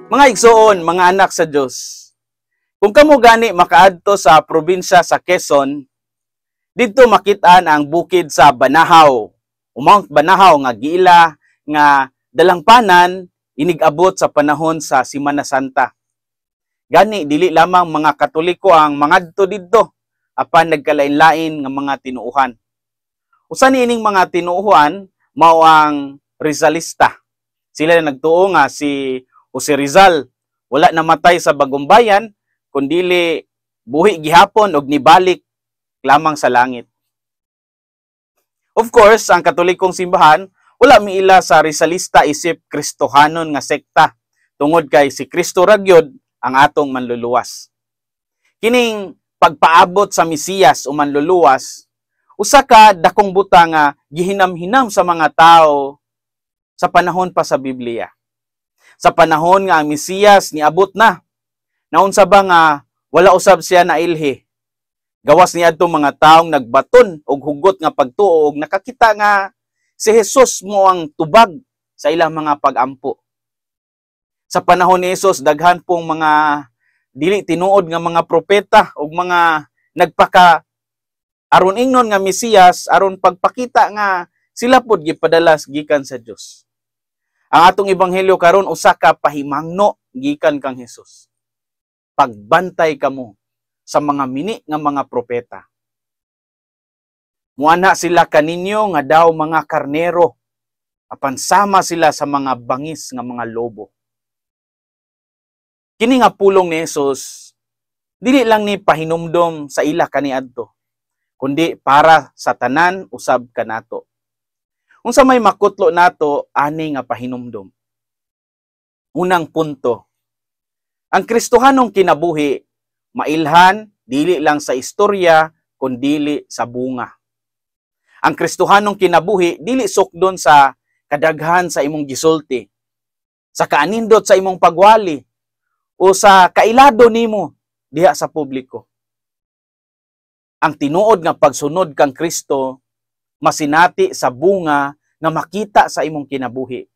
Mga igsoon, mga anak sa Dios. Kung kamo gani makaadto sa probinsya sa Quezon, didto makit-an ang bukid sa Banahaw, o Mount Banahaw nga giila nga dalangpanan inig-abot sa panahon sa Semana Santa. Gani dili lamang mga Katoliko ang mangadto didto, apan nagkalain-lain nga mga tinuohan. Usa niining mga tinuohan mao ang Rizalista. Sila na nagtuo nga si Jose Rizal wala namatay sa Bagumbayan kundili buhi gihapon og nibalik lamang sa langit. Of course, ang Katolikong simbahan wala miila sa Rizalista isip Kristohanon nga sekta tungod kay si Kristo ra gyud ang atong manluluwas. Kining pagpaabot sa Mesiyas o manluluwas, usa ka dakong butang nga gihinam-hinam sa mga tao sa panahon pa sa Biblia. Sa panahon nga ang Mesiyas niabot na, naunsa ba nga wala usab siya nailhi? Gawas niadto mga taong nagbaton og hugot nga pagtuo og nakakita nga si Jesus mao ang tubag sa ilang mga pagampo. Sa panahon ni Jesus, daghan pong mga dili tinuod nga mga propeta ug mga nagpaka aron ingnon nga Mesiyas aron pagpakita nga sila pod gipadalas gikan sa Dios. Ang atong ebanghelyo karon usa ka pahimangno gikan kang Hesus. Pagbantay kamo sa mga mini nga mga propeta. Muana sila kaninyo nga daw mga karnero, apan sama sila sa mga bangis nga mga lobo. Kini nga pulong ni Hesus dili lang ni pahinumdom sa ila kaniadto, kundi para sa tanan usab kanato. Unsa may makutlo nato ani nga pahinumdom? Unang punto, ang Kristohanong kinabuhi mailhan dili lang sa istorya kundili sa bunga. Ang Kristohanong kinabuhi dili sukdon sa kadaghan sa imong gisulti, sa kaanindot sa imong pagwali, o sa kailado nimo diha sa publiko. Ang tinuod nga pagsunod kang Kristo masinati sa bunga nga makita sa imong kinabuhi,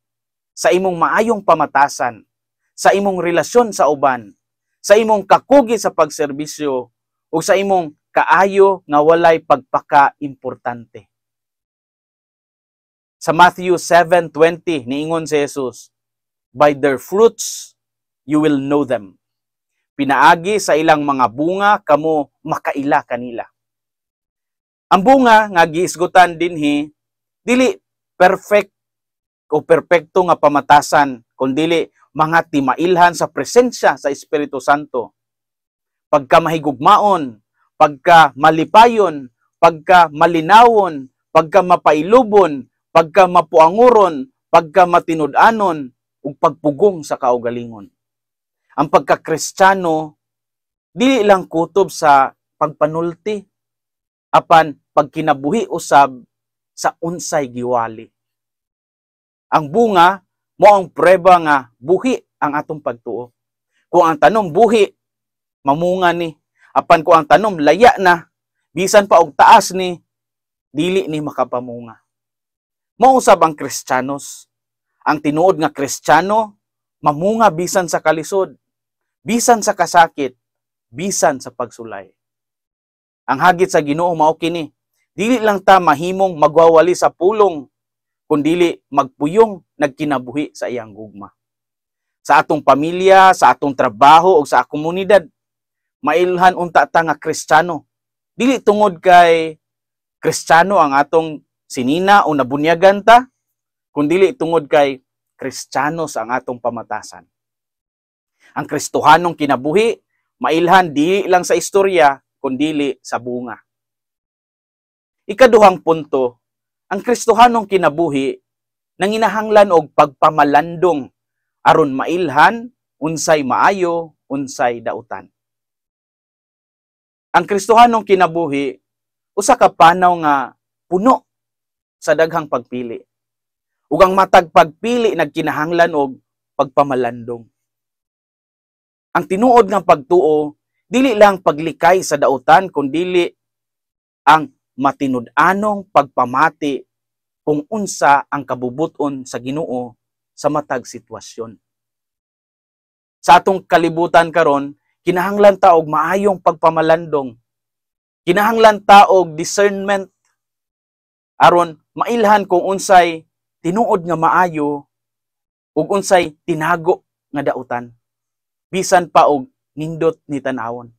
sa imong maayong pamatasan, sa imong relasyon sa uban, sa imong kakugi sa pagserbisyo, ug sa imong kaayo nga walay pagpaka-importante. Sa Matthew 7:20 niingon si Jesus, "By their fruits you will know them." Pinaagi sa ilang mga bunga kamo makaila kanila. Ang bunga nga giisgutan dinhi dili perfect o perpekto nga pamatasan, kundili mga timailhan sa presensya sa Espiritu Santo. Pagka mahigugmaon, pagka malipayon, pagka malinawon, pagka mapailubon, pagka mapuanguron, pagka matinud-anon, ug pagpugong sa kaugalingon. Ang pagka-Kristiyano dili lang kutob sa pagpanulti, apan pagkinabuhi usab sa unsay giwali. Ang bunga mao ang prueba nga buhi ang atong pagtuo. Kung ang tanom buhi, mamunga ni. Apan kung ang tanom laya na, bisan pa og taas ni, dili ni makapamunga. Mao usab ang Kristiyanos. Ang tinuod nga Kristiyano, mamunga bisan sa kalisod, bisan sa kasakit, bisan sa pagsulay. Ang hagit sa Ginoo mao kini, dili lang ta mahimong magwawali sa pulong, kundili magpuyong nagkinabuhi sa iyang gugma. Sa atong pamilya, sa atong trabaho ug sa komunidad, mailhan unta ta nga Kristiyano. Dili tungod kay Kristiyano ang atong sinina o nabunyagan ta, kundili tungod kay Kristiyanos ang atong pamatasan. Ang Kristohanong kinabuhi, mailhan dili lang sa istorya, kundili sa bunga. Ikaduhang punto, ang Kristohanong kinabuhi nanginahanglan og pagpamalandong aron mailhan unsay maayo, unsay dautan. Ang Kristohanong kinabuhi usa ka panaw nga puno sa daghang pagpili. Ug ang matag pagpili nagkinahanglan og pagpamalandong. Ang tinuod nga pagtuo dili lang paglikay sa dautan, kundili ang matinud-anong pagpamati kung unsa ang kabubut-on sa Ginoo sa matag sitwasyon. Sa atong kalibutan karon, kinahanglan ta og maayong pagpamalandong. Kinahanglan ta og discernment aron mailhan kung unsay tinuod nga maayo ug unsay tinago nga dautan, bisan pa og nindot ni tan-awon.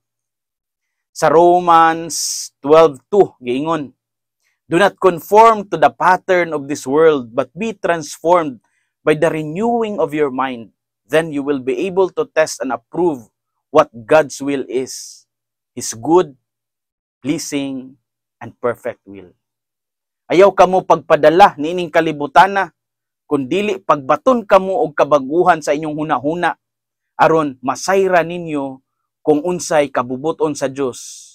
Sa Romans 12:2 giingon, "Do not conform to the pattern of this world, but be transformed by the renewing of your mind. Then you will be able to test and approve what God's will is, His good, pleasing, and perfect will." Ayaw kamo pagpadala niining kalibutana, kun dili pagbaton kamo og kabaguhan sa inyong hunahuna aron masayra ninyo kung unsay kabubuton sa Dios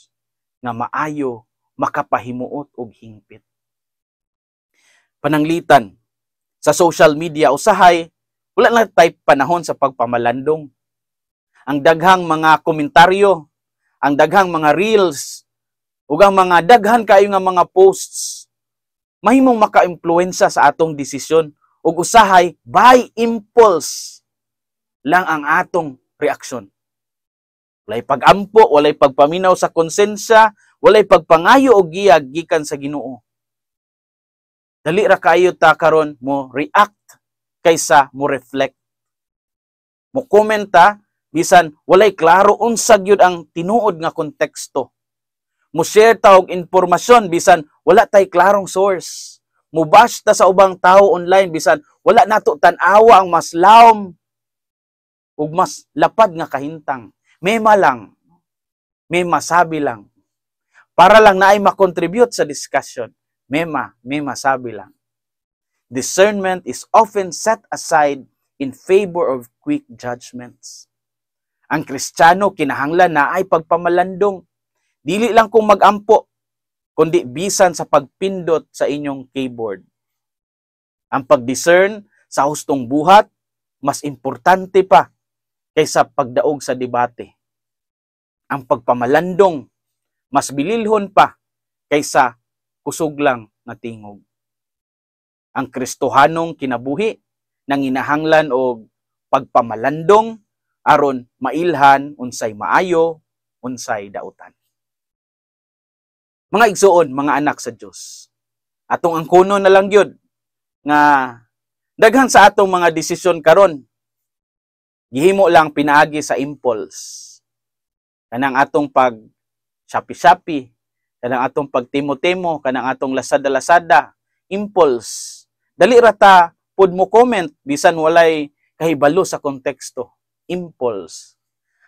nga maayo, makapahimuot og hingpit. Pananglitan sa social media, usahay wala na tay panahon sa pagpamalandong. Ang daghang mga komentaryo, ang daghang mga reels, ug ang mga daghan kayo nga mga posts mahimong maka-impluwensya sa atong desisyon, ug usahay by impulse lang ang atong reaksyon. Walay pagampo, walay pagpaminaw sa konsensya, walay pagpangayo og giya gikan sa Ginoo. Dali ra kayo ta karon mo react kaysa mo reflect. Mo komenta bisan walay klaro unsa gyud ang tinuod nga konteksto. Mo share ta og impormasyon bisan wala tay klarong source. Mo bash ta sa ubang tao online bisan wala nato tan-awa ang mas lawom ug mas lapad nga kahintang. Mema lang. May masabi lang. Para lang naay makontribute sa discussion. Mema, may masabi lang. Discernment is often set aside in favor of quick judgments. Ang Kristiyano kinahanglan naay pagpamalandong. Dili lang kung magampo, kundi bisan sa pagpindot sa inyong keyboard. Ang pag-discern sa hustong buhat, mas importante pa kaysa pagdaog sa debate. Ang pagpamalandong, mas bililhon pa kaysa kusog lang nga tingog. Ang Kristohanong kinabuhi nanginahanglan og pagpamalandong aron mailhan unsay maayo, unsay dautan. Mga igsuon, mga anak sa Dios. Atong angkonon na lang gyud nga daghan sa atong mga desisyon karon gihimo lang pinaagi sa impulse. Kanang atong pag Shopee-Shopee, kanang atong pagtimo-timo, kanang atong Lazada-Lazada, impulse. Dali ra ta pud mo comment bisan walay kahibalo sa konteksto, impulse.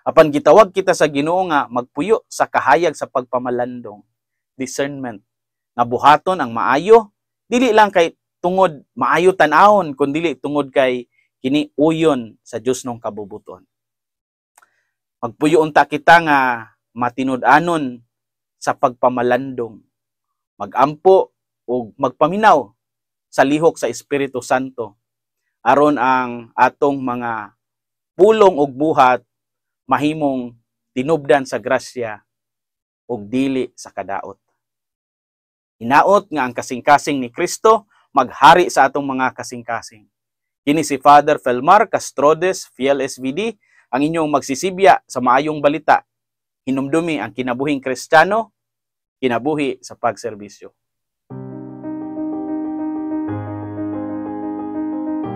Apan gitawag kita sa Ginoo nga magpuyo sa kahayag sa pagpamalandong, discernment. Nga buhaton ang maayo, dili lang kay tungod maayo tan-awon, kundi tungod kay kini uyon sa Dios nung kabubuton. Magpuyo unta kita nga matinud-anon sa pagpamalandong, magampo ug magpaminaw sa lihok sa Espiritu Santo aron ang atong mga pulong ug buhat mahimong tinubdan sa grasya ug dili sa kadaot. Hinaot nga ang kasing-kasing ni Kristo maghari sa atong mga kasing-kasing. Kini si Father Felmar Castrodes, Fiel SVD, ang inyong magsisibya sa maayong balita. Hinumdumi ang kinabuhing Kristiyano, kinabuhi sa pagserbisyo.